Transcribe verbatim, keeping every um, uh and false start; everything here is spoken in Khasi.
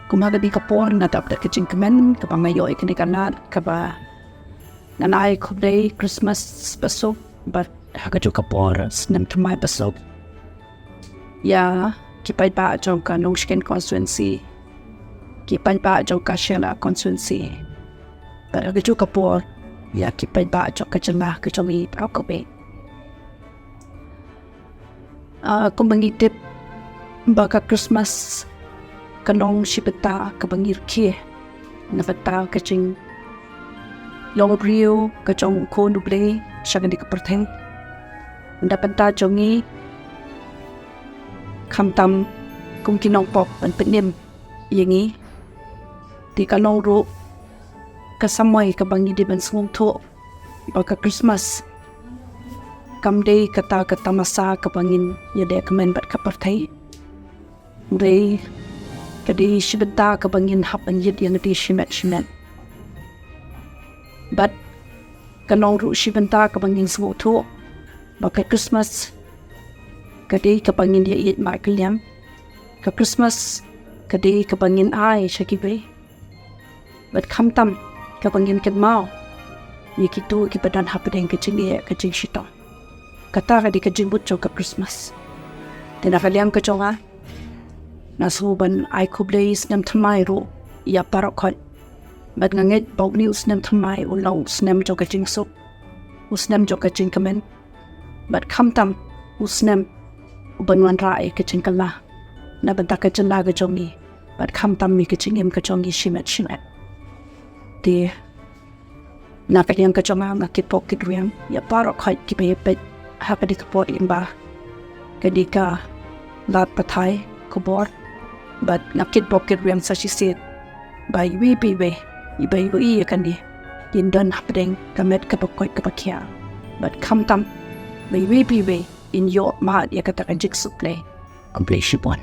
Kum ha kane ka por nga dap da ka jingkmen kaba nga ïoh ïa kane ka lad kaba ngan ai khublei Christmas basuk bad ha kajuh ka por snem thymmai basuk ïa ki paidbah jong ka Nongshken constituency, ki paidbah jong ka Shella constituency, bad ha kajuh ka por ïa ki paidbah jong ka jylla ka jong ngi baroh kawei. Ah, kumba ngi tip ba ka Christmas ka long shi bynta kaba ngi rkhie na bynta ka jinglong briew ka jong U Khun U Blei sha kane ka pyrthei. Na bynta jong ngi, khamtam kum ki nongpop ban pynim ïa ngi, te ka long ruh ka samoi kaba ngi dei ban sngewthuh ba ka Christmas kam dei kata ka tamasa kaba ngin ïaleh kmen bad ka pyrthei. Dei, ka dei shi bynta kaba ngin hap ban ïit ïa lade shimet shimet. Bad ka long ruh shi bynta kaba ngin sngewthuh ba ka Christmas ka dei kaba ngin ïa ïeit markylliang. Ka Christmas ka dei kaba ngin ai sha kiwei, bad khamtam kaba ngin kynmaw ïa kito kiba don hapdeng ka jingeh ka jingshitom. Kata ka dei ka jingmut jong ka Christmas. Te na ka liang ka jong nga, nga sngew ban ai khublei snem thymmai ruh ïa baroh khoit. Bad nga ngeit ba une u snem thymmai un long u snem jong ka jingsuk, u snem jong ka jingkmen, bad khamtam u snem uban wanrah ïa ka jingkylla na bynta ka jylla ka jong ngi, bad khamtam ïa ka jingim ka jong ngi shimet shimet. Te na ka liang ka jong nga, nga kitbok kitrwiang ïa baroh khoit kiba ïa peit ha kane ka por lyngba kane ka lad pathai khubor. Bad nga kitbok kitrwiang sa shisien ba iwei pa iwei iba ïohi ïa kane, kin don hapdeng ka met kaba koit kaba khiah. Bad khamtam ba iwei pa iwei in ïoh mad ïa kata ka jingsuk Blei. Khublei shibun.